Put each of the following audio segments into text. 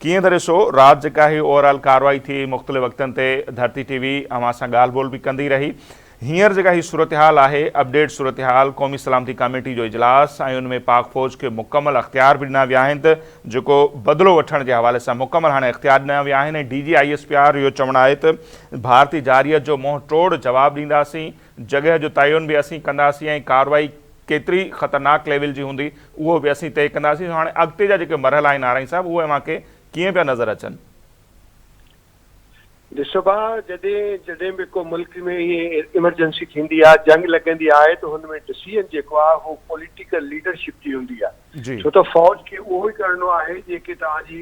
ڪيئن ٿا ڏسو رات جيڪا هي اوور آل ڪارروائي ٿي مختلف وقتن تي ڌرتي ٽي وي اوهان سان ڳالهه ٻولهه به ڪندي رهي هينئر جيڪا هي صورتحال آهي اپڊيٽ صورتحال قومي سلامتي ڪاميٽي جو اجلاس ۽ ان ۾ پاڪ فوج کي مڪمل اختيار به ڏنا ويا آهن ته جيڪو بدلو وٺڻ جي حوالي سان مڪمل هاڻي اختيار ڏنا ويا آهن ۽ D G I S P R اهو چوڻ آهي ته ڀارتي جارحيت جو منهن ٽوڙ جواب ڏينداسين جڳهه جو تعين به اسين ڪنداسين ۽ ڪارروائي ڪيتري خطرناڪ ليول جي هوندي اهو به اسين طئي ڪنداسين هاڻي اڳتي جا جيڪي مرحلا آهن آرائين صاحب اهي اوهان کي ڪيئن پيا نظر اچن؟ ڏسو ڀاء جڏهن جڏهن به ڪو ملڪ ۾ ائين ايمرجنسي ٿيندي آهي جنگ لڳندي آهي ته هن ۾ ڊسيزن جيڪو آهي اهو پوليٽيڪل ليڊرشپ جي هوندي آهي ڇو ته فوج کي اهو ئي ڪرڻو آهي جيڪي توهان جي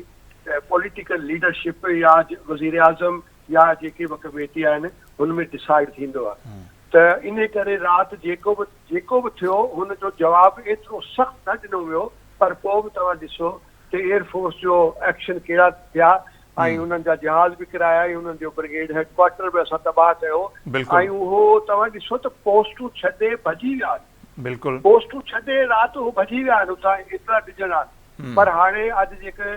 پوليٽيڪل ليڊرشپ يا وزيراعظم يا جيڪي به ڪميٽي آهن هن ۾ ڊسائيڊ ٿيندو آهي ته انهي ڪري رات جيڪو به جيڪو به ٿيو هن جو جواب ايترو سخت نه ڏنو ويو پر پوء به توهان ڏسو ته ايئر فورس جو ايڪشن ڪهڙا ٿيا ۽ انهن جا جهاز به ڪرايا ۽ انهن جو برگيڊ هيڊ ڪوارٽر به اسان تباهه ڪيو ۽ اهو توهان ڏسو ته پوسٽون ڇڏي ڀڄي ويا آهن. بلڪل. پوسٽون ڇڏي رات هو ڀڄي ويا آهن اتان ايترا ڊڄڻ آهن پر هاڻي اڄ جيڪو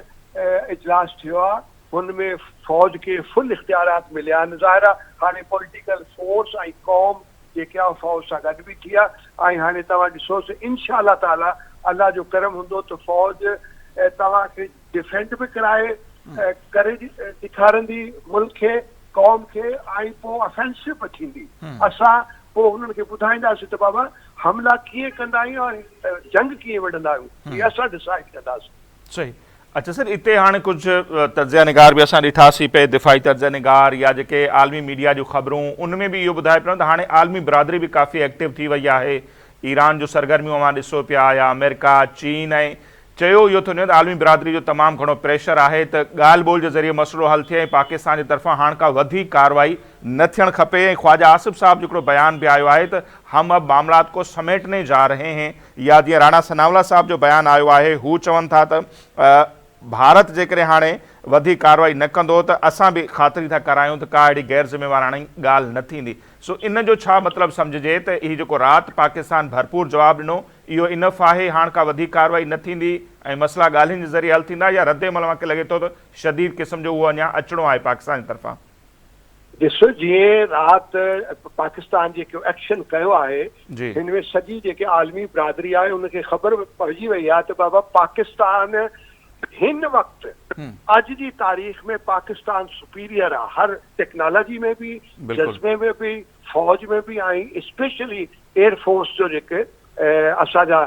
اجلاس ٿيو آهي هن ۾ فوج کي فل اختيارات مليا آهن ظاهر آهي هاڻي پوليٽيڪل فورس ۽ قوم جيڪي آهي فوج سان گڏ بيٺي آهي ۽ هاڻي توهان ڏسوس انشاء الله تعالي الله جو ڪرم هوندو ته فوج توهان کي ڊفينڊ به ڪرائي ڪري ڏيکارندي ملڪ کي قوم کي ۽ پوء افينسو به ٿيندي اسان پوء هنن کي ٻڌائينداسين ته بابا حملا ڪيئن ڪندا آهيون ۽ جنگ ڪيئن وڙهندا آهيون هي اسان ڊسائيڊ ڪنداسين. صحيح اڇا سر اتي هاڻي ڪجهه تجزيه نگار به اسان ڏٺاسين پئي دفاعي تجزيه نگار يا جيڪي عالمي ميڊيا جون خبرون ان ۾ به اهو ٻڌائي پيو ته هاڻي عالمي برادري به ڪافي ايڪٽو ٿي وئي آهي ايران جون سرگرميون اوهان ڏسو پيا يا آمريڪا چين ۽ چيو اهو ٿو وڃي ته عالمي برادري جو تمام گهڻو پريشر آهي ته ڳالهه ٻولهه جي ذريعي مسئلو حل ٿئي ۽ پاڪستان جي طرفان هاڻ ڪا وڌيڪ ڪارروائي نه ٿيڻ کپي ۽ خواجه آصف صاحب جو هڪڙو بيان به آيو آهي ته هم اب معاملات ڪو سميٽني جا رهي هين يا جيئن راڻا ثناء الله صاحب جو بيان آيو آهي هو چون ٿا ته ڀارت جيڪڏهن هاڻي وڌيڪ ڪارروائي نه ڪندو ته اسان به خاطري ٿا ڪرايون ته ڪا اهڙي غير ذميواراڻي ڳالهه نه ٿيندي سو ان جو ڇا مطلب سمجهجي ته هي جيڪو رات پاڪستان ڀرپور جواب ڏنو اهو انف آهي، هاڻ ڪا وڌيڪ ڪارروائي نه ٿيندي ۽ مسئلا ڳالهين جي ذريعي حل ٿيندا يا ردعمل اوهان کي لڳي ٿو ته شديد قسم جو اهو اڃا اچڻو آهي پاڪستان جي طرفان؟ ڏس جيئن رات پاڪستان جيڪو ايڪشن ڪيو آهي هن ۾ سڄي جيڪي عالمي برادري آهي ان کي خبر پئجي وئي آهي ته بابا پاڪستان هن وقت اڄ جي تاريخ ۾ پاڪستان سپيريئر آهي هر ٽيڪنالاجي ۾ به جذبي ۾ به فوج ۾ به ۽ اسپيشلي ايئر فورس جو جيڪي اسان جا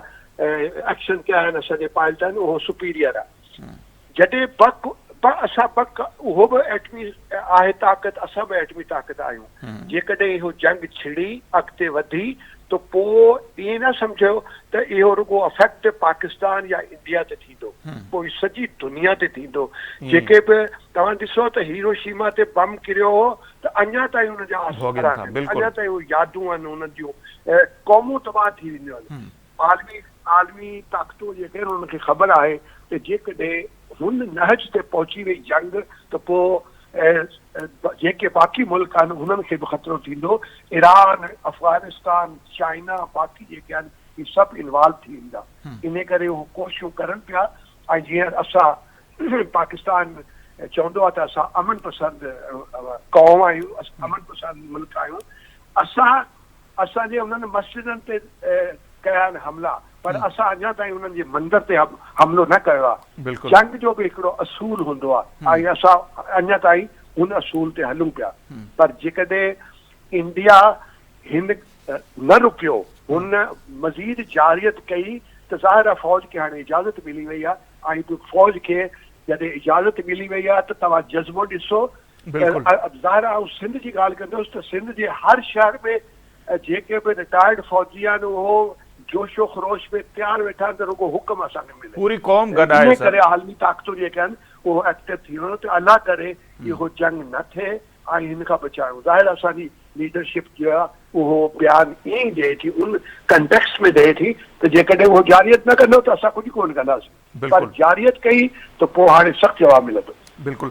ايڪشن ڪيا آهن اسان جي پائلٽن اهو سپيريئر آهي جڏهن بڪ اسان بڪ اهو به ايٽمي آهي طاقت اسان به ايٽمي طاقت آهيون جيڪڏهن اهو جنگ ڇڙي اڳتي وڌي ته پوء ائين نه سمجهو ته اهو رڳو افيڪٽ پاڪستان يا انڊيا تي ٿيندو پوء سڄي دنيا تي ٿيندو جيڪي به توهان ڏسو ته هيروشيما تي بم ڪريو هو ته اڃا تائين ان جا آثار آهن، اڃا تائين اهي يادون آهن انهن جون، قومون تباهه ٿي وينديون آهن. عالمي عالمي طاقتون جيڪي آهن انهن کي خبر آهي ته جيڪڏهن هن نهج تي پهچي وئي جنگ ته پوء جيڪي باقي ملڪ آهن انهن کي به خطرو ٿيندو، ايران، افغانستان، چائنا باقي جيڪي آهن اهي سڀ انوالو ٿي ويندا، انهي ڪري هو ڪوششون ڪرن پيا ۽ جيئن اسان پاڪستان چوندو آهي ته اسان امن پسند قوم آهيون، امن پسند ملڪ آهيون، اسان اسان جي انهن مسجدن تي ڪيا آهن حملا پر اسان اڃا تائين انهن جي مندر تي حملو نه ڪيو آهي. جنگ جو به هڪڙو اصول هوندو آهي ۽ اسان اڃا تائين ان اصول تي هلون پيا پر جيڪڏهن انڊيا هن نه رڪيو هن مزيد جارحيت ڪئي ته ظاهر آهي فوج کي هاڻي اجازت ملي وئي آهي ۽ به فوج کي جڏهن اجازت ملي وئي آهي ته توهان جذبو ڏسو ظاهر آهي آئون سنڌ جي ڳالهه ڪندس ته سنڌ جي هر شهر ۾ جيڪي به رٽائرڊ فوجي آهن اهو جوش و خروش ۾ تيار ويٺا آهن ته رڳو حڪم اسان کي ملي پوري قوم گڏ آهي سر ڪري عالمي طاقتون جيڪي آهن اهو ايڪٽو ٿي ويو ته الله ڪري اهو جنگ نه ٿئي ۽ هن کان بچايون ظاهر اسان جي ليڊرشپ جو آهي اهو بيان ائين ئي ڏئي ٿي ان ڪنٽيڪسٽ ۾ ڏئي ٿي ته جيڪڏهن اهو جارحيت نه ڪندو ته اسان ڪجهه ڪونه ڪنداسين پر جارحيت ڪئي ته پوء هاڻي سخت جواب ملندو. بلڪل.